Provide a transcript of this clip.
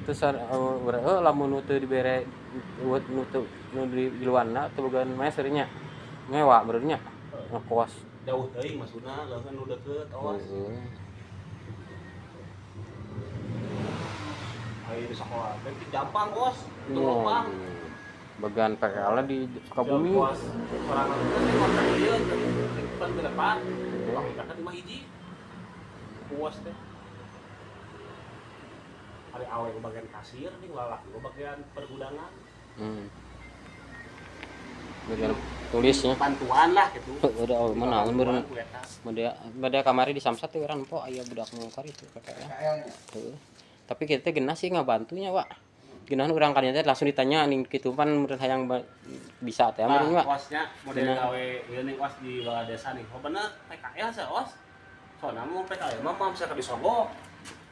Terus urang lamun nu teu dibere nu teu nu di luanna teu boga mesernya ngewa meureun nya ngekos. Jauh teuing maksudna, leuheun nu deukeut, awas. Heeh. Ayo di sekolah teh ti Jampang, kos. Itu lopang. Bagian PKL di Sukabumi. Kos sorangan teh kontrak ieu pan depan. Bang di mah hiji. Puas teh. Ari awe ke bagian kasir, nih lalaki ke bagian pergudangan. Bagian tulisnya. Bantuan lah gitu. Udah, oh, mana naon meureun. Bantuan ku eta. Beda beda kamari di Samsat teh urang po aya budak mungkar itu PKL. PKL nya. Heeh. Tapi kita teh genah sih ngabantunya, Wak. Genahan urang kadinya teh langsung ditanya ning kitu pan meureun hayang bisa teh meureun, Nah, Wak. Kosnya model Bener. Gawe ieu nih kos di bawah desa nih. Oh bener PKL sih, os. Soalnya mau PKL mah mah bisa ke disogok.